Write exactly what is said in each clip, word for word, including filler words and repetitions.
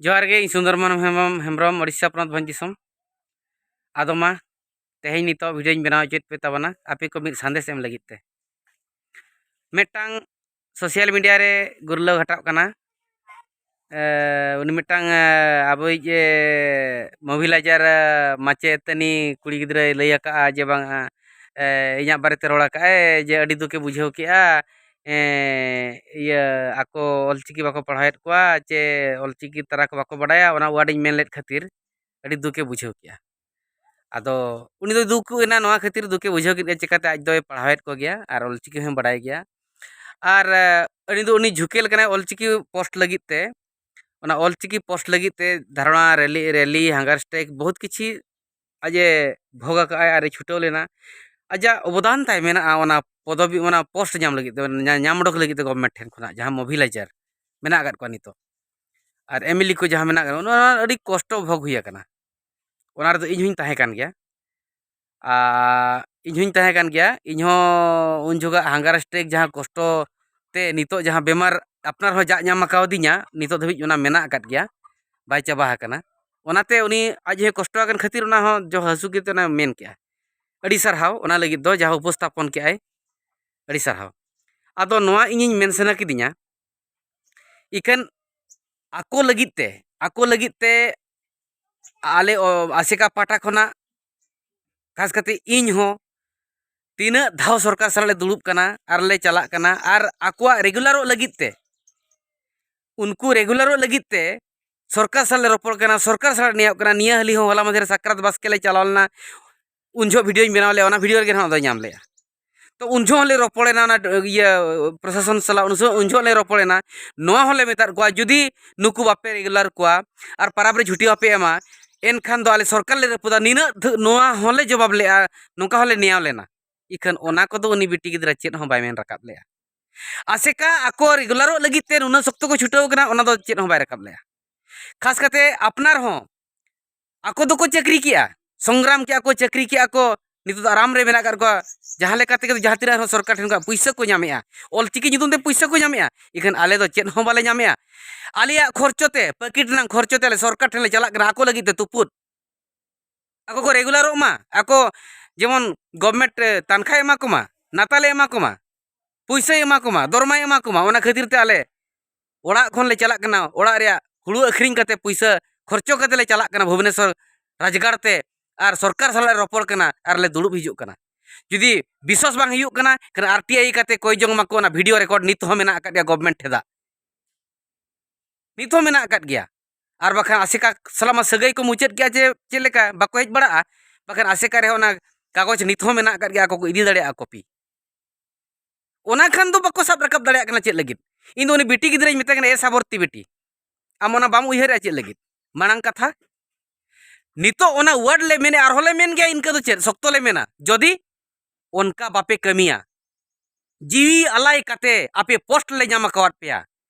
ᱡᱚᱦᱟᱨ ᱜᱮ, ᱤᱧ ᱥᱩᱱᱫᱚᱨᱢᱳᱦᱚᱱ ᱦᱮᱢᱵᱨᱚᱢ, ᱦᱮᱢᱵᱨᱚᱢ, ᱳᱰᱤᱥᱟ ᱯᱚᱱᱚᱛ ᱵᱷᱚᱸᱡᱽ ᱫᱤᱥᱚᱢ᱾ ᱟᱫᱚ ᱢᱟ, ᱛᱮᱦᱮᱧ ᱱᱤᱛᱚᱜ ᱵᱷᱤᱰᱤᱭᱳᱧ ᱵᱮᱱᱟᱣ ᱦᱚᱪᱚᱭᱮᱫ ᱯᱮ ᱛᱟᱵᱚᱱᱟ, ᱟᱯᱮ ᱠᱚ ᱢᱤᱫ ᱥᱟᱸᱫᱮᱥ ᱮᱢ ᱞᱟᱹᱜᱤᱫ ᱛᱮ᱾ ᱢᱤᱫᱴᱟᱝ ᱥᱳᱥᱟᱞ ᱢᱤᱰᱤᱭᱟ ᱨᱮ ᱜᱩᱨᱞᱟᱹᱣ ᱜᱷᱟᱴᱟᱜ ᱠᱟᱱᱟ᱾ ᱮ, ᱩᱱᱤ ᱢᱤᱫᱴᱟᱝ, ᱮ, ᱟᱵᱚᱭᱤᱡ, ᱮ, ᱢᱚᱵᱤᱞᱟᱭᱡᱟᱨ, ᱮ, ᱢᱟᱪᱮᱛᱟᱹᱱᱤ ᱠᱩᱲᱤ ᱜᱤᱫᱽᱨᱟᱹᱭ ᱞᱟᱹᱭ ᱟᱠᱟᱫᱼᱟ ᱡᱮ ᱵᱟᱝ, ᱮ, ᱤᱧᱟᱹᱜ ᱵᱟᱨᱮᱛᱮ ᱨᱚᱲ ᱟᱠᱟᱫᱼᱟᱭ ᱡᱮ ᱟᱹᱰᱤ ᱫᱩᱠᱮ ᱵᱩᱡᱷᱟᱹᱣ ᱠᱮᱫᱼᱟ, ᱮ, ᱤᱭᱟᱹ, ᱟᱠᱚ ᱚᱞᱪᱤᱠᱤ ᱵᱟᱠᱚ ᱯᱟᱲᱦᱟᱣᱮᱫ ᱠᱚᱣᱟ, ᱪᱮ ᱚᱞᱪᱤᱠᱤ ᱛᱟᱨᱟ ᱠᱚ ᱵᱟᱠᱚ ᱵᱟᱰᱟᱭᱟ, ᱚᱱᱟ word ᱤᱧ ᱢᱮᱱ ᱞᱮᱫ ᱠᱷᱟᱹᱛᱤᱨ ᱟᱹᱰᱤ ᱫᱩᱠᱮ ᱵᱩᱡᱷᱟᱹᱣ ᱠᱮᱫᱼᱟ᱾ ᱟᱫᱚ ᱩᱱᱤ ᱫᱚᱭ ᱫᱩᱠ ᱮᱱᱟ, ᱱᱚᱣᱟ ᱠᱷᱟᱹᱛᱤᱨ ᱫᱩᱠᱮ ᱵᱩᱡᱷᱟᱹᱣ ᱠᱮᱫ ᱜᱮᱭᱟ, ᱪᱤᱠᱟᱹᱛᱮ ᱟᱡ ᱫᱚᱭ ᱯᱟᱲᱦᱟᱣᱮᱫ ᱠᱚᱜᱮᱭᱟ ᱟᱨ ᱚᱞᱪᱤᱠᱤ ᱦᱚᱸᱭ ᱵᱟᱰᱟᱭ ᱜᱮᱭᱟ᱾ ᱟᱨ, ᱮ, ᱩᱱᱤ ᱫᱚ, ᱩᱱᱤ ᱡᱷᱩᱠᱮ ᱞᱮᱠᱟᱱᱟᱭ ᱚᱞᱪᱤᱠᱤ ᱯᱳᱥᱴ ᱞᱟᱹᱜᱤᱫ ᱛᱮ, ᱚᱱᱟ ᱚᱞᱪᱤᱠᱤ ᱯᱳᱥᱴ ᱞᱟᱹᱜᱤᱫ ᱛᱮ ᱫᱷᱟᱨᱱᱟ, ᱨᱮᱞᱤ, ᱨᱮᱞᱤ, ᱦᱟᱝᱜᱟᱨ ᱥᱴᱨᱟᱭᱤᱠ, ᱵᱚᱦᱩᱛ ᱠᱤᱪᱷᱤ ᱟᱡ ᱮ ᱵᱷᱳᱜᱽ ᱟᱠᱟᱫᱼᱟᱭ ᱟᱨ ᱮ ᱪᱷᱩᱴᱟᱹᱣ ᱞᱮᱱᱟ᱾ ᱟᱡᱟᱜ ᱚᱵᱚᱫᱟᱱ ᱛᱟᱭ ᱢᱮᱱᱟᱜᱼᱟ ᱚᱱᱟ ᱯᱚᱫᱚᱵᱤ, ᱚᱱᱟ ᱯᱳᱥᱴ ᱧᱟᱢ ᱞᱟᱹᱜᱤᱫ ᱛᱮ, ᱧᱟ-, ᱧᱟᱢ ᱚᱰᱚᱠ ᱞᱟᱹᱜᱤᱫ ᱛᱮ ᱜᱚᱵᱷᱢᱮᱱᱴ ᱴᱷᱮᱱ ᱠᱷᱚᱱᱟᱜ, ᱡᱟᱦᱟᱸ ᱢᱚᱵᱤᱞᱟᱭᱡᱟᱨ ᱢᱮᱱᱟᱜ ᱟᱠᱟᱫ ᱠᱚᱣᱟ ᱱᱤᱛᱚᱜ, ᱟᱨ ᱮᱢᱮᱞᱤ ᱠᱚ ᱡᱟᱦᱟᱸ ᱢᱮᱱᱟᱜ ᱟᱠᱟᱫ, ᱚᱱᱟ ᱟᱹᱰᱤ ᱠᱚᱥᱴᱚ ᱵᱷᱳᱜᱽ ᱦᱩᱭ ᱟᱠᱟᱱᱟ᱾ ᱚᱱᱟ ᱨᱮᱫᱚ ᱤᱧ ᱦᱚᱸᱧ ᱛᱟᱦᱮᱸ ᱠᱟᱱ ᱜᱮᱭᱟ᱾ ᱟᱨ ᱤᱧ ᱦᱚᱸᱧ ᱛᱟᱦᱮᱸ ᱠᱟᱱ ᱜᱮᱭᱟ, ᱤᱧ ᱦᱚᱸ ᱩᱱ ᱡᱚᱠᱷᱚᱱ ᱦᱟᱝᱜᱟᱨ ᱥᱴᱨᱟᱭᱤᱠ ᱡᱟᱦᱟᱸ ᱠᱚᱥᱴᱚ ᱛᱮ ᱱᱤᱛᱚᱜ ᱡᱟᱦᱟᱸ ᱵᱮᱢᱟᱨ ᱟᱯᱱᱟᱨ ᱦᱚᱸ ᱡᱟᱜ ᱧᱟᱢ ᱟᱠᱟᱣᱫᱤᱧᱟ, ᱱᱤᱛᱚᱜ ᱫᱷᱟᱹᱵᱤᱡ ᱚᱱᱟ ᱢᱮᱱᱟᱜ ᱟᱠᱟᱫ ᱜᱮᱭᱟ, ᱵᱟᱭ ᱪᱟᱵᱟ ᱟᱠᱟᱱᱟ᱾ ᱚᱱᱟᱛᱮ ᱩᱱᱤ ᱟᱡ ᱦᱚᱸᱭ ᱠᱚᱥᱴᱚ ᱟᱠᱟᱱ ᱠᱷᱟᱹᱛᱤᱨ ᱚᱱᱟ ᱦᱚᱸ ᱡᱚ ᱦᱟᱹᱥᱩ ᱜᱮᱛᱮ ᱚᱱᱟ ᱢᱮᱱ ᱠᱮᱜᱼᱟ᱾ ᱟᱹᱰᱤ ᱥᱟᱨᱦᱟᱣ ᱚᱱᱟ ᱞᱟᱹᱜᱤᱫ ᱫᱚ, ᱡᱟᱦᱟᱸ ᱩᱯᱚᱥᱛᱷᱟᱯᱚᱱ ᱠᱮᱜᱼᱟᱭ, ᱟᱹᱰᱤ ᱥᱟᱨᱦᱟᱣ᱾ ᱟᱫᱚ ᱱᱚᱣᱟ ᱤᱧᱤᱧ ᱢᱮᱱ ᱥᱟᱱᱟ ᱠᱤᱫᱤᱧᱟ, ᱤᱠᱷᱟᱹᱱ ᱟᱠᱚ ᱞᱟᱹᱜᱤᱫ ᱛᱮ, ᱟᱠᱚ ᱞᱟᱹᱜᱤᱫ ᱛᱮ ᱟᱞᱮ ᱚ-, ᱟᱥᱮᱠᱟ ᱯᱟᱦᱴᱟ ᱠᱷᱚᱱᱟᱜ, ᱠᱷᱟᱥ ᱠᱟᱛᱮ ᱤᱧ ᱦᱚᱸ ᱛᱤᱱᱟᱹᱜ ᱫᱷᱟᱣ ᱥᱚᱨᱠᱟᱨ ᱥᱟᱞᱟᱜ ᱞᱮ ᱫᱩᱲᱩᱵ ᱠᱟᱱᱟ ᱟᱨ ᱞᱮ ᱪᱟᱞᱟᱜ ᱠᱟᱱᱟ, ᱟᱨ ᱟᱠᱚᱣᱟᱜ ᱨᱮᱜᱩᱞᱟᱨᱚᱜ ᱞᱟᱹᱜᱤᱫ ᱛᱮ, ᱩᱱᱠᱩ ᱨᱮᱜᱩᱞᱟᱨᱚᱜ ᱞᱟᱹᱜᱤᱫ ᱛᱮ ᱥᱚᱨᱠᱟᱨ ᱥᱟᱞᱟᱜ ᱞᱮ ᱨᱚᱯᱚᱲ ᱠᱟᱱᱟ, ᱥᱚᱨᱠᱟᱨ ᱥᱟᱞᱟᱜ ᱱᱮᱭᱟᱣᱜ ᱠᱟᱱᱟ᱾ ᱱᱤᱭᱟᱹ ᱦᱟᱹᱞᱤ ᱦᱚᱸ ᱦᱚᱞᱟ ᱢᱟᱫᱷᱮᱨ ᱥᱟᱠᱨᱟᱛ ᱵᱟᱥᱠᱮ ᱞᱮ ᱪᱟᱞᱟᱣ ᱞᱮᱱᱟ, ᱩᱱ ᱡᱚᱦᱚᱜ ᱵᱷᱤᱰᱤᱭᱳᱧ ᱵᱮᱱᱟᱣ ᱞᱮᱜᱼᱟ, ᱚᱱᱟ ᱵᱷᱤᱰᱤᱭᱳ ᱨᱮᱜᱮ ᱱᱟᱦᱟᱜ ᱫᱚᱭ ᱧᱟᱢ ᱞᱮᱜᱼᱟ᱾ ᱛᱚ ᱩᱱ ᱡᱚᱦᱚᱜ ᱞᱮ ᱨᱚᱯᱚᱲᱮᱱᱟ ᱚᱱᱟ, ᱤᱭᱟᱹ, ᱯᱨᱚᱥᱟᱥᱚᱱ ᱥᱟᱞᱟᱜ, ᱩᱱ ᱥᱚᱢᱚᱭ, ᱩᱱ ᱡᱚᱦᱚᱜ ᱞᱮ ᱨᱚᱯᱚᱲᱮᱱᱟ᱾ ᱱᱚᱣᱟ ᱦᱚᱸᱞᱮ ᱢᱮᱛᱟᱫ ᱠᱚᱣᱟ, ᱡᱩᱫᱤ ᱱᱩᱠᱩ ᱵᱟᱯᱮ ᱨᱮᱜᱩᱞᱟᱨ ᱠᱚᱣᱟ ᱟᱨ ᱯᱟᱨᱟᱵᱽ ᱨᱮ ᱪᱷᱩᱴᱤ ᱵᱟᱯᱮ ᱮᱢᱟ, ᱮᱱᱠᱷᱟᱱ ᱫᱚ ᱟᱞᱮ ᱥᱚᱨᱠᱟᱨ ᱞᱮ ᱨᱟᱹᱯᱩᱫᱟ, ᱱᱤᱱᱟᱹᱜ ᱫᱷᱟᱹ-, ᱱᱚᱣᱟ ᱦᱚᱸᱞᱮ ᱡᱚᱵᱟᱵ ᱞᱮᱜᱼᱟ, ᱱᱚᱝᱠᱟ ᱦᱚᱸᱞᱮ ᱱᱮᱭᱟᱣ ᱞᱮᱱᱟ᱾ ᱤᱠᱷᱟᱹᱱ ᱚᱱᱟ ᱠᱚᱫᱚ ᱩᱱᱤ ᱵᱤᱴᱤ ᱜᱤᱫᱽᱨᱟᱹ ᱪᱮᱫ ᱦᱚᱸ ᱵᱟᱭ ᱢᱮᱱ ᱨᱟᱠᱟᱵ ᱞᱮᱜᱼᱟ᱾ ᱟᱥᱮᱠᱟ ᱟᱠᱚ ᱨᱮᱜᱩᱞᱟᱨᱚᱜ ᱞᱟᱹᱜᱤᱫ ᱛᱮ ᱱᱩᱱᱟᱹᱜ ᱥᱚᱠᱛᱚ ᱠᱚ ᱪᱷᱩᱴᱟᱹᱣ ᱠᱟᱱᱟ, ᱚᱱᱟ ᱫᱚ ᱪᱮᱫ ᱦᱚᱸ ᱵᱟᱭ ᱨᱟᱠᱟᱵ ᱞᱮᱜᱼᱟ᱾ ᱠᱷᱟᱥ ᱠᱟᱛᱮ ᱟᱯᱱᱟᱨ ᱦᱚᱸ ᱟᱠᱚ ᱫᱚᱠᱚ ᱪᱟᱹᱠᱨᱤ ᱠᱮᱜᱼᱟ, ᱥᱚᱝᱜᱨᱟᱢ ᱠᱮᱜᱼᱟ ᱠᱚ, ᱪᱟᱹᱠᱨᱤ ᱠᱮᱜᱼᱟ ᱠᱚ, ᱱᱤᱛᱚᱜ ᱫᱚ ᱟᱨᱟᱢ ᱨᱮ ᱢᱮᱱᱟᱜ ᱟᱠᱟᱫ ᱠᱚᱣᱟ᱾ ᱡᱟᱦᱟᱸ ᱞᱮᱠᱟ ᱛᱮᱜᱮ ᱡᱟᱦᱟᱸ ᱛᱤᱱᱟᱹᱜ ᱨᱮᱦᱚᱸ ᱥᱚᱨᱠᱟᱨ ᱴᱷᱮᱱ ᱠᱷᱚᱱ ᱯᱩᱭᱥᱟᱹ ᱠᱚ ᱧᱟᱢᱮᱜᱼᱟ, ᱚᱞᱪᱤᱠᱤ ᱧᱩᱛᱩᱢ ᱛᱮ ᱯᱩᱭᱥᱟᱹ ᱠᱚ ᱧᱟᱢᱮᱜᱼᱟ, ᱤᱠᱷᱟᱹᱱ ᱟᱞᱮ ᱫᱚ ᱪᱮᱫ ᱦᱚᱸ ᱵᱟᱞᱮ ᱧᱟᱢᱮᱜᱼᱟ᱾ ᱟᱞᱮᱭᱟᱜ ᱠᱷᱚᱨᱪᱚ ᱛᱮ, ᱯᱮᱠᱮᱴ ᱨᱮᱱᱟᱜ ᱠᱷᱚᱨᱪᱚ ᱛᱮ ᱟᱞᱮ ᱥᱚᱨᱠᱟᱨ ᱴᱷᱮᱱ ᱞᱮ ᱪᱟᱞᱟᱜ ᱠᱟᱱᱟ ᱟᱠᱚ ᱞᱟᱹᱜᱤᱫ ᱛᱮ ᱛᱩᱯᱩᱫ᱾ ᱟᱠᱚ ᱠᱚ ᱨᱮᱜᱩᱞᱟᱨᱚᱜ ᱢᱟ, ᱟᱠᱚ ᱡᱮᱢᱚᱱ ᱜᱚᱵᱷᱢᱮᱱᱴ ᱛᱟᱱᱠᱷᱟᱭ ᱮᱢᱟ ᱠᱚᱢᱟ, ᱱᱟᱛᱟᱞᱮ ᱮᱢᱟ ᱠᱚᱢᱟ, ᱯᱩᱭᱥᱟᱹᱭ ᱮᱢᱟ ᱠᱚᱢᱟ, ᱫᱚᱨᱢᱟᱭ ᱮᱢᱟ ᱠᱚᱢᱟ, ᱚᱱᱟ ᱠᱷᱟᱹᱛᱤᱨ ᱛᱮ ᱟᱞᱮ ᱚᱲᱟᱜ ᱠᱷᱚᱱ ᱞᱮ ᱪᱟᱞᱟᱜ ᱠᱟᱱᱟ, ᱚᱲᱟᱜ ᱨᱮᱭᱟᱜ ᱦᱩᱲᱩ ᱟᱹᱠᱷᱨᱤᱧ ᱠᱟᱛᱮ ᱯᱩᱭᱥᱟᱹ ᱠᱷᱚᱨᱪᱚ ᱠᱟᱛᱮ ᱞᱮ ᱪᱟᱞᱟᱜ ᱠᱟᱱᱟ ᱵᱷᱩᱵᱽᱱᱮᱥᱚᱨ ᱨᱟᱡᱽᱜᱟᱲ ᱛᱮ, ᱟᱨ ᱥᱚᱨᱠᱟᱨ ᱥᱟᱞᱟᱜ ᱞᱮ ᱨᱚᱯᱚᱲ ᱠᱟᱱᱟ ᱟᱨ ᱞᱮ ᱫᱩᱲᱩᱵ ᱦᱤᱡᱩᱜ ᱠᱟᱱᱟ᱾ ᱡᱩᱫᱤ ᱵᱤᱥᱣᱟᱥ ᱵᱟᱝ ᱦᱩᱭᱩᱜ ᱠᱟᱱᱟ, ᱮᱱᱠᱷᱟᱱ ᱟᱨ ᱴᱤ ᱟᱭ ᱠᱟᱛᱮ ᱠᱚᱭ ᱡᱚᱝ ᱢᱟᱠᱚ, ᱚᱱᱟ ᱵᱷᱤᱰᱤᱭᱳ ᱨᱮᱠᱚᱨᱰ ᱱᱤᱛ ᱦᱚᱸ ᱢᱮᱱᱟᱜ ᱟᱠᱟᱫ ᱜᱮᱭᱟ ᱜᱚᱵᱷᱢᱮᱱᱴ ᱴᱷᱮᱫᱟᱜ, ᱱᱤᱛ ᱦᱚᱸ ᱢᱮᱱᱟᱜ ᱟᱠᱟᱫ ᱜᱮᱭᱟ᱾ ᱟᱨ ᱵᱟᱠᱷᱟᱱ ᱟᱥᱮᱠᱟ ᱥᱟᱞᱟᱜ ᱢᱟ ᱥᱟᱹᱜᱟᱹᱭ ᱠᱚ ᱢᱩᱪᱟᱹᱫ ᱠᱮᱜᱼᱟ, ᱪᱮ ᱪᱮᱫ ᱞᱮᱠᱟ ᱵᱟᱠᱚ ᱦᱮᱡ ᱵᱟᱲᱟᱜᱼᱟ, ᱵᱟᱠᱷᱟᱱ ᱟᱥᱮᱠᱟ ᱨᱮᱦᱚᱸ ᱚᱱᱟ ᱠᱟᱜᱚᱡᱽ ᱱᱤᱛ ᱦᱚᱸ ᱢᱮᱱᱟᱜ ᱟᱠᱟᱫ ᱜᱮᱭᱟ, ᱟᱠᱚ ᱠᱚ ᱤᱫᱤ ᱫᱟᱲᱮᱭᱟᱜᱼᱟ ᱠᱚᱯᱤ᱾ ᱚᱱᱟ ᱠᱷᱟᱱ ᱫᱚ ᱵᱟᱠᱚ ᱥᱟᱵ ᱨᱟᱠᱟᱵ ᱫᱟᱲᱮᱭᱟᱜ ᱠᱟᱱᱟ ᱪᱮᱫ ᱞᱟᱹᱜᱤᱫ? ᱤᱧ ᱫᱚ ᱩᱱᱤ ᱵᱤᱴᱤ ᱜᱤᱫᱽᱨᱟᱹᱧ ᱢᱮᱛᱟᱭ ᱠᱟᱱᱟ, "ᱮ ᱥᱟᱵᱚᱨᱛᱤ ᱵᱤᱴᱤ, ᱟᱢ ᱚᱱᱟ ᱵᱟᱢ ᱩᱭᱦᱟᱹᱨᱮᱜᱼᱟ ᱪᱮᱫ ᱞᱟᱹᱜᱤᱫ?" ᱢᱟᱲᱟᱝ ᱠᱟᱛᱷᱟ, ᱱᱤᱛᱚᱜ ᱚᱱᱟ ᱣᱟᱨᱰ ᱞᱮ ᱢᱮᱱᱮᱜᱼᱟ, ᱟᱨᱦᱚᱸ ᱞᱮ ᱢᱮᱱ ᱜᱮᱭᱟ, ᱤᱱᱠᱟᱹ ᱫᱚ ᱪᱮᱫ, ᱥᱚᱠᱛᱚ ᱞᱮ ᱢᱮᱱᱟ, ᱡᱩᱫᱤ ᱚᱱᱠᱟ ᱵᱟᱯᱮ ᱠᱟᱹᱢᱤᱭᱟ, ᱡᱤᱣᱤ ᱟᱞᱟᱭ ᱠᱟᱛᱮ ᱟᱯᱮ ᱯᱳᱥᱴ ᱞᱮ ᱧᱟᱢ ᱟᱠᱟᱣᱟᱫ ᱯᱮᱭᱟ,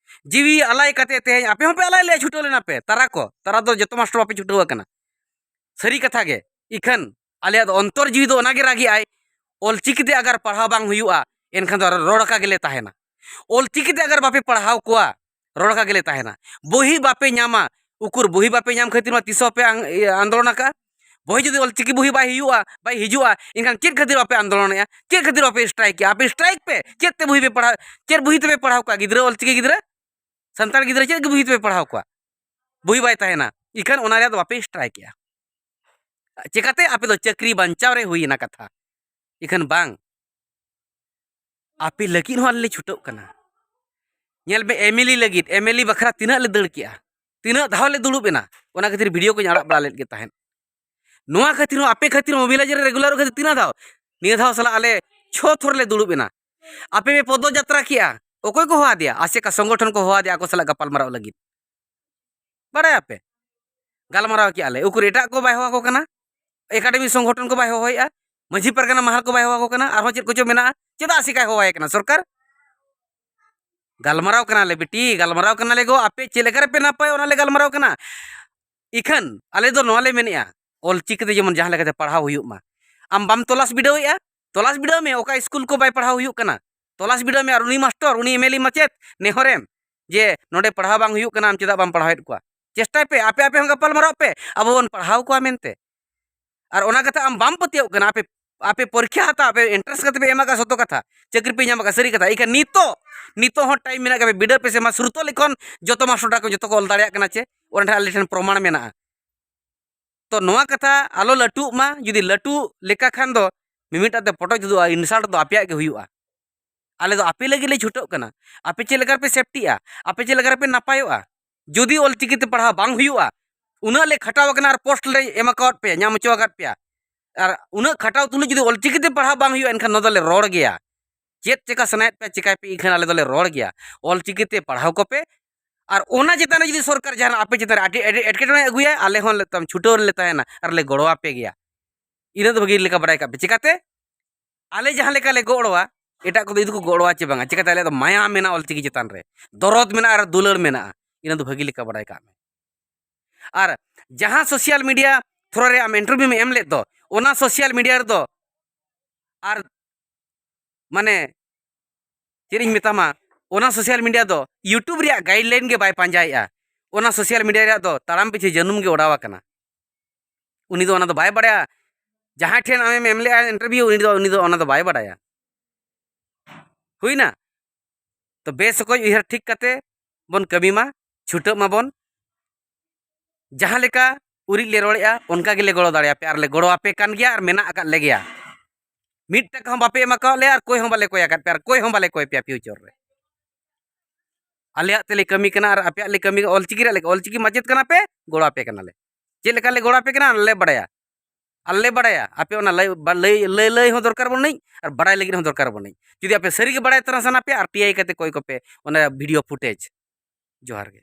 ᱡᱤᱣᱤ ᱟᱞᱟᱭ ᱠᱟᱛᱮ ᱛᱮᱦᱮᱧ ᱟᱯᱮ ᱦᱚᱸᱯᱮ ᱟᱞᱟᱭ ᱞᱮᱭᱟ, ᱪᱷᱩᱴᱟᱹᱣ ᱞᱮᱱᱟ ᱯᱮ, ᱛᱟᱨᱟ ᱠᱚ, ᱛᱟᱨᱟ ᱫᱚ ᱡᱚᱛᱚ ᱢᱟᱥᱴᱟᱨ ᱵᱟᱯᱮ ᱪᱷᱩᱴᱟᱹᱣ ᱟᱠᱟᱱᱟ᱾ ᱥᱟᱹᱨᱤ ᱠᱟᱛᱷᱟ ᱜᱮ, ᱤᱠᱷᱟᱹᱱ ᱟᱞᱮᱭᱟᱜ ᱫᱚ ᱚᱱᱛᱚᱨ ᱡᱤᱣᱤ ᱫᱚ ᱚᱱᱟ ᱜᱮ ᱨᱟᱹᱜᱤ ᱟᱭ, ᱚᱞᱪᱤᱠᱤ ᱛᱮ ᱟᱜᱟᱨ ᱯᱟᱲᱦᱟᱣ ᱵᱟᱝ ᱦᱩᱭᱩᱜᱼᱟ, ᱮᱱᱠᱷᱟᱱ ᱫᱚ ᱨᱚᱲ ᱟᱠᱟ ᱜᱮᱞᱮ ᱛᱟᱦᱮᱱᱟ᱾ ᱚᱞᱪᱤᱠᱤ ᱛᱮ ᱟᱜᱟᱨ ᱵᱟᱯᱮ ᱯᱟᱲᱦᱟᱣ ᱠᱚᱣᱟ, ᱨᱚᱲ ᱟᱠᱟ ᱜᱮᱞᱮ ᱛᱟᱦᱮᱱᱟ᱾ ᱵᱚᱦᱤ ᱵᱟᱯᱮ ᱧᱟᱢᱟ, ᱩᱠᱩᱨ ᱵᱚᱦᱤ ᱵᱟᱯᱮ ᱧᱟᱢ ᱠᱷᱟᱹᱛᱤᱨ ᱢᱟ ᱛᱤᱥ ᱦᱚᱸ ᱵᱟᱯᱮ ᱟᱝ-, ᱤᱭᱟᱹ, ᱟᱱᱫᱳᱞᱚᱱ ᱟᱠᱟᱫᱼᱟ᱾ ᱵᱚᱦᱤ ᱡᱩᱫᱤ ᱚᱞᱪᱤᱠᱤ ᱵᱚᱦᱤ ᱵᱟᱭ ᱦᱩᱭᱩᱜᱼᱟ, ᱵᱟᱭ ᱦᱤᱡᱩᱜᱼᱟ, ᱮᱱᱠᱷᱟᱱ ᱪᱮᱫ ᱠᱷᱟᱹᱛᱤᱨ ᱵᱟᱯᱮ ᱟᱱᱫᱳᱞᱚᱱᱮᱜᱼᱟ? ᱪᱮᱫ ᱠᱷᱟᱹᱛᱤᱨ ᱵᱟᱯᱮ ᱥᱴᱨᱟᱭᱤᱠᱮᱜᱼᱟ? ᱟᱯᱮ ᱥᱴᱨᱟᱭᱤᱠ ᱯᱮ, ᱪᱮᱫ ᱛᱮ ᱵᱚᱦᱤ ᱯᱮ ᱯᱟᱲᱦᱟᱣ, ᱪᱮᱫ ᱵᱚᱦᱤ ᱛᱮᱯᱮ ᱯᱟᱲᱦᱟᱣ ᱠᱚᱣᱟ ᱜᱤᱫᱽᱨᱟᱹ, ᱚᱞᱪᱤᱠᱤ ᱜᱤᱫᱽᱨᱟᱹ? ᱥᱟᱱᱛᱟᱲ ᱜᱤᱫᱽᱨᱟᱹ ᱪᱮᱫ ᱜᱮ ᱵᱚᱦᱤ ᱛᱮᱯᱮ ᱯᱟᱲᱦᱟᱣ ᱠᱚᱣᱟ? ᱵᱚᱦᱤ ᱵᱟᱭ ᱛᱟᱦᱮᱱᱟ, ᱤᱠᱷᱟᱹᱱ ᱚᱱᱟ ᱨᱮᱭᱟᱜ ᱫᱚ ᱵᱟᱯᱮ ᱥᱴᱨᱟᱭᱤᱠᱮᱜᱼᱟ᱾ ᱪᱮᱠᱟᱛᱮ? ᱟᱯᱮ ᱫᱚ ᱪᱟᱹᱠᱨᱤ ᱵᱟᱧᱪᱟᱣ ᱨᱮ ᱦᱩᱭᱮᱱᱟ ᱠᱟᱛᱷᱟ, ᱤᱠᱷᱟᱹᱱ ᱵᱟᱝ, ᱟᱯᱮ ᱞᱟᱹᱜᱤᱫ ᱦᱚᱸ ᱟᱞᱮ ᱞᱮ ᱪᱷᱩᱴᱟᱹᱜ ᱠᱟᱱᱟ᱾ ᱧᱮᱞ ᱢᱮ, ᱮᱢ ᱮᱞ ᱮ ᱞᱟᱹᱜᱤᱫ, ᱮᱢ ᱮᱞ ᱮ ᱵᱟᱠᱷᱨᱟ ᱛᱤᱱᱟᱹᱜ ᱞᱮ ᱫᱟᱹᱲ ᱠᱮᱜᱼᱟ, ᱛᱤᱱᱟᱹᱜ ᱫᱷᱟᱣ ᱞᱮ ᱫᱩᱲᱩᱵ ᱮᱱᱟ, ᱚᱱᱟ ᱠᱷᱟᱹᱛᱤᱨ ᱵᱷᱤᱰᱤᱭᱳ ᱠᱚᱧ ᱟᱲᱟᱜ ᱵᱟᱲᱟ ᱞᱮᱫ ᱜᱮ ᱛᱟᱦᱮᱸᱫ᱾ ᱱᱚᱣᱟ ᱠᱷᱟᱹᱛᱤᱨ ᱦᱚᱸ, ᱟᱯᱮ ᱠᱷᱟᱹᱛᱤᱨ ᱦᱚᱸ ᱢᱚᱵᱤᱞᱟᱭᱡᱟᱨ ᱨᱮ ᱨᱮᱜᱩᱞᱟᱨᱚᱜ ᱠᱷᱟᱹᱛᱤᱨ ᱛᱤᱱᱟᱹᱜ ᱫᱷᱟᱣ, ᱱᱤᱭᱟᱹ ᱫᱷᱟᱣ ᱥᱟᱞᱟᱜ ᱟᱞᱮ ᱪᱷᱚ ᱛᱷᱚᱨ ᱞᱮ ᱫᱩᱲᱩᱵ ᱮᱱᱟ᱾ ᱟᱯᱮ ᱯᱮ ᱯᱚᱫᱚ ᱡᱟᱛᱨᱟ ᱠᱮᱜᱼᱟ, ᱚᱠᱚᱭ ᱠᱚ ᱦᱚᱦᱚ ᱟᱫᱮᱭᱟ? ᱟᱥᱮᱠᱟ ᱥᱚᱝᱜᱚᱴᱷᱚᱱ ᱠᱚ ᱦᱚᱦᱚ ᱟᱫᱮᱭᱟ ᱟᱠᱚ ᱥᱟᱞᱟᱜ ᱜᱟᱯᱟᱞ ᱢᱟᱨᱟᱣ ᱞᱟᱹᱜᱤᱫ᱾ ᱵᱟᱲᱟᱭᱟᱯᱮ, ᱜᱟᱞᱢᱟᱨᱟᱣ ᱠᱮᱜᱼᱟ ᱞᱮ, ᱩᱠᱩᱨ ᱮᱴᱟᱜ ᱠᱚ ᱵᱟᱭ ᱦᱚᱦᱚ ᱟᱠᱚ ᱠᱟᱱᱟ, ᱮᱠᱟᱰᱮᱢᱤ ᱥᱚᱝᱜᱚᱴᱷᱚᱱ ᱠᱚ ᱵᱟᱭ ᱦᱚᱦᱚᱭᱮᱜᱼᱟ, ᱢᱟᱹᱡᱷᱤ ᱯᱟᱨᱜᱟᱱᱟ ᱢᱟᱦᱟᱞ ᱠᱚ ᱵᱟᱭ ᱦᱚᱦᱚ ᱟᱠᱚ ᱠᱟᱱᱟ, ᱟᱨᱦᱚᱸ ᱪᱮᱫ ᱠᱚᱪᱚ ᱢᱮᱱᱟᱜᱼᱟ, ᱪᱮᱫᱟᱜ ᱟᱥᱮᱠᱟᱭ ᱦᱚᱦᱚᱣᱟᱭ ᱠᱟᱱᱟ ᱥᱚᱨᱠᱟᱨ? ᱜᱟᱞᱢᱟᱨᱟᱣ ᱠᱟᱱᱟᱞᱮ ᱵᱤᱴᱤ, ᱜᱟᱞᱢᱟᱨᱟᱣ ᱠᱟᱱᱟᱞᱮ ᱜᱚ, ᱟᱯᱮ ᱪᱮᱫ ᱞᱮᱠᱟ ᱨᱮᱯᱮ ᱱᱟᱯᱟᱭ ᱚᱱᱟ ᱞᱮ ᱜᱟᱞᱢᱟᱨᱟᱣ ᱠᱟᱱᱟ᱾ ᱤᱠᱷᱟᱹᱱ ᱟᱞᱮ ᱫᱚ ᱱᱚᱣᱟ ᱞᱮ ᱢᱮᱱᱮᱜᱼᱟ, ᱚᱞᱪᱤᱠᱤ ᱛᱮ ᱡᱮᱢᱚᱱ ᱡᱟᱦᱟᱸ ᱞᱮᱠᱟᱛᱮ ᱯᱟᱲᱦᱟᱣ ᱦᱩᱭᱩᱜ ᱢᱟ᱾ ᱟᱢ ᱵᱟᱢ ᱛᱚᱞᱟᱥ ᱵᱤᱰᱟᱹᱣᱮᱫᱼᱟ? ᱛᱚᱞᱟᱥ ᱵᱤᱰᱟᱹᱣ ᱢᱮ, ᱚᱠᱟ ᱥᱠᱩᱞ ᱠᱚ ᱵᱟᱭ ᱯᱟᱲᱦᱟᱣ ᱦᱩᱭᱩᱜ ᱠᱟᱱᱟ, ᱛᱚᱞᱟᱥ ᱵᱤᱰᱟᱹᱣ ᱢᱮ᱾ ᱟᱨ ᱩᱱᱤ ᱢᱟᱥᱴᱚᱨ, ᱩᱱᱤ ᱮᱢᱮᱞᱤ ᱢᱟᱪᱮᱫ, ᱱᱮᱦᱚᱨᱮᱢ ᱡᱮ ᱱᱚᱰᱮ ᱯᱟᱲᱦᱟᱣ ᱵᱟᱝ ᱦᱩᱭᱩᱜ ᱠᱟᱱᱟ, ᱟᱢ ᱪᱮᱫᱟᱜ ᱵᱟᱢ ᱯᱟᱲᱦᱟᱣᱮᱫ ᱠᱚᱣᱟ? ᱪᱮᱥᱴᱟᱭ ᱯᱮ, ᱟᱯᱮ ᱟᱯᱮ ᱦᱚᱸ ᱜᱟᱯᱟᱞ ᱢᱟᱨᱟᱣ ᱯᱮ, ᱟᱵᱚ ᱵᱚᱱ ᱯᱟᱲᱦᱟᱣ ᱠᱚᱣᱟ ᱢᱮᱱᱛᱮ᱾ ᱟᱨ ᱚᱱᱟ ᱠᱟᱛᱷᱟ ᱟᱢ ᱵᱟᱢ ᱯᱟᱹᱛᱭᱟᱹᱣ ᱠᱟᱱᱟ, ᱟᱯᱮ ᱟᱯᱮ ᱯᱚᱨᱤᱠᱠᱷᱟ ᱦᱟᱛᱟᱣ, ᱟᱯᱮ ᱮᱱᱴᱨᱟᱱᱥ ᱠᱟᱛᱮ ᱯᱮ ᱮᱢ ᱟᱠᱟᱫ, ᱥᱚᱛᱚ ᱠᱟᱛᱷᱟ, ᱪᱟᱹᱠᱨᱤ ᱯᱮ ᱧᱟᱢ ᱟᱠᱟᱫ, ᱥᱟᱹᱨᱤ ᱠᱟᱛᱷᱟ᱾ ᱤᱠᱷᱟᱹᱱ ᱱᱤᱛᱚᱜ, ᱱᱤᱛᱚᱜ ᱦᱚᱸ ᱴᱟᱭᱤᱢ ᱢᱮᱱᱟᱜ ᱜᱮᱭᱟ, ᱵᱤᱰᱟᱹᱣ ᱯᱮ ᱥᱮ ᱢᱟ᱾ ᱥᱨᱩᱛᱚ ᱞᱮᱠᱷᱚᱱ ᱡᱚᱛᱚ ᱢᱟᱥᱴᱚᱨ ᱰᱟᱠᱚ ᱡᱚᱛᱚ ᱠᱚ ᱚᱞ ᱫᱟᱲᱮᱭᱟᱜ ᱠᱟᱱᱟ ᱪᱮ? ᱚᱸᱰᱮ ᱟᱞᱮ ᱴᱷᱮᱱ ᱯᱨᱚᱢᱟᱬ ᱢᱮᱱᱟᱜᱼᱟ᱾ ᱛᱚ ᱱᱚᱣᱟ ᱠᱟᱛᱷᱟ ᱟᱞᱚ ᱞᱟᱹᱴᱩᱜ ᱢᱟ᱾ ᱡᱩᱫᱤ ᱞᱟᱹᱴᱩ ᱞᱮᱠᱟ ᱠᱷᱟᱱ ᱫᱚ ᱢᱤᱢᱤᱫᱴᱟᱜ ᱛᱮ ᱯᱚᱴᱚᱡ ᱛᱩᱫᱩᱜᱼᱟ, ᱤᱱᱥᱟᱞᱴ ᱫᱚ ᱟᱯᱮᱭᱟᱜ ᱜᱮ ᱦᱩᱭᱩᱜᱼᱟ᱾ ᱟᱞᱮ ᱫᱚ ᱟᱯᱮ ᱞᱟᱹᱜᱤᱫ ᱞᱮ ᱪᱷᱩᱴᱟᱹᱜ ᱠᱟᱱᱟ᱾ ᱟᱯᱮ ᱪᱮᱫ ᱞᱮᱠᱟ ᱨᱮᱯᱮ ᱥᱮᱯᱴᱤᱜᱼᱟ, ᱟᱯᱮ ᱪᱮᱫ ᱞᱮᱠᱟ ᱨᱮᱯᱮ ᱱᱟᱯᱟᱭᱚᱜᱼᱟ? ᱡᱩᱫᱤ ᱚᱞᱪᱤᱠᱤ ᱛᱮ ᱯᱟᱲᱦᱟᱣ ᱵᱟᱝ ᱦᱩᱭᱩᱜᱼᱟ, ᱩᱱᱟᱹᱜ ᱞᱮ ᱠᱷᱟᱴᱟᱣ ᱟᱠᱟᱱᱟ ᱟᱨ ᱯᱳᱥᱴ ᱞᱮ ᱮᱢ ᱟᱠᱟᱣᱟᱫ ᱯᱮᱭᱟ, ᱧᱟᱢ ᱦᱚᱪᱚ ᱟᱠᱟᱫ ᱯᱮᱭᱟ, ᱟᱨ ᱩᱱᱟᱹᱜ ᱠᱷᱟᱴᱟᱣ ᱛᱩᱞᱩᱡ ᱡᱩᱫᱤ ᱚᱞᱪᱤᱠᱤ ᱛᱮ ᱯᱟᱲᱦᱟᱣ ᱵᱟᱝ ᱦᱩᱭᱩᱜᱼᱟ, ᱮᱱᱠᱷᱟᱱ ᱱᱚᱣᱟ ᱫᱚᱞᱮ ᱨᱚᱲ ᱜᱮᱭᱟ᱾ ᱪᱮᱫ ᱪᱮᱠᱟ ᱥᱟᱱᱟᱭᱮᱫ ᱯᱮᱭᱟ ᱪᱮᱠᱟᱭ ᱯᱮ, ᱮᱱᱠᱷᱟᱱ ᱟᱞᱮ ᱫᱚᱞᱮ ᱨᱚᱲ ᱜᱮᱭᱟ᱾ ᱚᱞᱪᱤᱠᱤ ᱛᱮ ᱯᱟᱲᱦᱟᱣ ᱠᱚᱯᱮ, ᱟᱨ ᱚᱱᱟ ᱪᱮᱛᱟᱱ ᱨᱮ ᱡᱩᱫᱤ ᱥᱚᱨᱠᱟᱨ ᱡᱟᱦᱟᱱᱟᱜ ᱟᱯᱮ ᱪᱮᱛᱟᱱ ᱨᱮ ᱟᱹᱰᱤ ᱟᱹᱰᱤ ᱮᱴᱠᱮᱴᱚᱬᱮ ᱟᱹᱜᱩᱭᱟ, ᱟᱞᱮ ᱦᱚᱸ ᱞᱮ ᱛᱟᱢ ᱪᱷᱩᱴᱟᱹᱣ ᱨᱮᱞᱮ ᱛᱟᱦᱮᱱᱟ ᱟᱨ ᱞᱮ ᱜᱚᱲᱚ ᱟᱯᱮ ᱜᱮᱭᱟ᱾ ᱤᱱᱟᱹ ᱫᱚ ᱵᱷᱟᱹᱜᱤ ᱞᱮᱠᱟ ᱵᱟᱲᱟᱭ ᱠᱟᱜ ᱯᱮ᱾ ᱪᱮᱠᱟᱛᱮ? ᱟᱞᱮ ᱡᱟᱦᱟᱸ ᱞᱮᱠᱟ ᱞᱮ ᱜᱚᱲᱚᱣᱟ, ᱮᱴᱟᱜ ᱠᱚᱫᱚ ᱤᱫᱩ ᱠᱚ ᱜᱚᱲᱚᱣᱟ ᱪᱮ ᱵᱟᱝᱟ? ᱪᱮᱠᱟᱛᱮ? ᱟᱞᱮᱭᱟᱜ ᱫᱚ ᱢᱟᱭᱟ ᱢᱮᱱᱟᱜᱼᱟ ᱚᱞᱪᱤᱠᱤ ᱪᱮᱛᱟᱱ ᱨᱮ, ᱫᱚᱨᱚᱫ ᱢᱮᱱᱟᱜᱼᱟ ᱟᱨ ᱫᱩᱞᱟᱹᱲ ᱢᱮᱱᱟᱜᱼᱟ᱾ ᱤᱱᱟᱹ ᱫᱚ ᱵᱷᱟᱹᱜᱤ ᱞᱮᱠᱟ ᱵᱟᱲᱟᱭ ᱠᱟᱜ ᱢᱮ᱾ ᱟᱨ ᱡᱟᱦᱟᱸ ᱥᱳᱥᱟᱞ ᱢᱤᱰᱤᱭᱟ ᱛᱷᱨᱳ ᱨᱮ ᱟᱢ ᱤᱱᱴᱟᱨᱵᱷᱤᱭᱩᱢ ᱮᱢ ᱞᱮᱫ ᱫᱚ, ᱚᱱᱟ ᱥᱳᱥᱟᱞ ᱢᱤᱰᱤᱭᱟ ᱨᱮᱫᱚ ᱟᱨ, ᱢᱟᱱᱮ, ᱪᱮᱫ ᱤᱧ ᱢᱮᱛᱟᱢᱟ, ᱚᱱᱟ ᱥᱳᱥᱟᱞ ᱢᱤᱰᱤᱭᱟ ᱫᱚ YouTube ᱨᱮᱭᱟᱜ ᱜᱟᱭᱤᱰᱞᱟᱭᱤᱱ ᱜᱮ ᱵᱟᱭ ᱯᱟᱸᱡᱟᱭᱮᱫᱼᱟ᱾ ᱚᱱᱟ ᱥᱳᱥᱟᱞ ᱢᱤᱰᱤᱭᱟ ᱨᱮᱭᱟᱜ ᱫᱚ ᱛᱟᱲᱟᱢ ᱯᱤᱪᱷᱤ ᱡᱟᱹᱱᱩᱢ ᱜᱮ ᱚᱰᱟᱣ ᱟᱠᱟᱱᱟ᱾ ᱩᱱᱤ ᱫᱚ ᱚᱱᱟ ᱫᱚ ᱵᱟᱭ ᱵᱟᱲᱟᱭᱟ᱾ ᱡᱟᱦᱟᱸᱭ ᱴᱷᱮᱱ ᱟᱢᱮᱢ ᱮᱢ ᱞᱮᱫᱼᱟ ᱤᱱᱴᱟᱨᱵᱷᱤᱭᱩ, ᱩᱱᱤ ᱫᱚ, ᱩᱱᱤ ᱫᱚ ᱚᱱᱟ ᱫᱚ ᱵᱟᱭ ᱵᱟᱲᱟᱭᱟ᱾ ᱦᱩᱭᱱᱟ? ᱛᱚ ᱵᱮᱥ ᱚᱠᱚᱡ ᱩᱭᱦᱟᱹᱨ ᱴᱷᱤᱠ ᱠᱟᱛᱮ ᱵᱚᱱ ᱠᱟᱹᱢᱤ ᱢᱟ, ᱪᱷᱩᱴᱟᱹᱜ ᱢᱟᱵᱚᱱ᱾ ᱡᱟᱦᱟᱸ ᱞᱮᱠᱟ ᱩᱨᱤᱡ ᱞᱮ ᱨᱚᱲᱮᱫᱼᱟ, ᱚᱱᱠᱟ ᱜᱮᱞᱮ ᱜᱚᱲᱚ ᱫᱟᱲᱮᱭᱟᱯᱮᱭᱟ ᱟᱨ ᱞᱮ ᱜᱚᱲᱚ ᱟᱯᱮ ᱠᱟᱱ ᱜᱮᱭᱟ ᱟᱨ ᱢᱮᱱᱟᱜ ᱟᱠᱟᱫ ᱞᱮᱜᱮᱭᱟ᱾ ᱢᱤᱫ ᱴᱟᱠᱟ ᱦᱚᱸ ᱵᱟᱯᱮ ᱮᱢ ᱟᱠᱟᱫ ᱞᱮᱭᱟ ᱟᱨ ᱠᱚᱭ ᱦᱚᱸ ᱵᱟᱞᱮ ᱠᱚᱭ ᱟᱠᱟᱫ ᱯᱮᱭᱟ ᱟᱨ ᱠᱚᱭ ᱦᱚᱸ ᱵᱟᱞᱮ ᱠᱚᱭ ᱯᱮᱭᱟ ᱯᱷᱤᱭᱩᱪᱟᱨ ᱨᱮ᱾ ᱟᱞᱮᱭᱟᱜ ᱛᱮᱞᱮ ᱠᱟᱹᱢᱤ ᱠᱟᱱᱟ ᱟᱨ ᱟᱯᱮᱭᱟᱜ ᱞᱮ ᱠᱟᱹᱢᱤ, ᱚᱞᱪᱤᱠᱤ ᱨᱮᱭᱟᱜ ᱞᱮ, ᱚᱞᱪᱤᱠᱤ ᱢᱟᱪᱮᱫ ᱠᱟᱱᱟ ᱯᱮ, ᱜᱚᱲᱚ ᱟᱯᱮ ᱠᱟᱱᱟᱞᱮ᱾ ᱪᱮᱫ ᱞᱮᱠᱟ ᱞᱮ ᱜᱚᱲᱚ ᱟᱯᱮ ᱠᱟᱱᱟ, ᱟᱞᱮ ᱞᱮ ᱵᱟᱲᱟᱭᱟ᱾ ᱟᱞᱮ ᱞᱮ ᱵᱟᱲᱟᱭᱟ, ᱟᱯᱮ ᱚᱱᱟ ᱞᱟᱹᱭ, ᱵᱟ-, ᱞᱟᱹᱭ, ᱞᱟᱹᱭ, ᱞᱟᱹᱭ ᱦᱚᱸ ᱫᱚᱨᱠᱟᱨ ᱵᱟᱹᱱᱩᱧ ᱟᱨ ᱵᱟᱲᱟᱭ ᱞᱟᱹᱜᱤᱫ ᱦᱚᱸ ᱫᱚᱨᱠᱟᱨ ᱵᱟᱹᱱᱩᱧ᱾ ᱡᱩᱫᱤ ᱟᱯᱮ ᱥᱟᱹᱨᱤ ᱜᱮ ᱵᱟᱲᱟᱭ ᱛᱟᱨᱟ ᱥᱟᱱᱟ ᱯᱮᱭᱟ, ᱟᱨ ᱴᱤ ᱟᱭ ᱠᱟᱛᱮ ᱠᱚᱭ ᱠᱚᱯᱮ ᱚᱱᱟ ᱵᱷᱤᱰᱤᱭᱳ ᱯᱷᱩᱴᱮᱡᱽ᱾ ᱡᱚᱦᱟᱨ ᱜᱮ᱾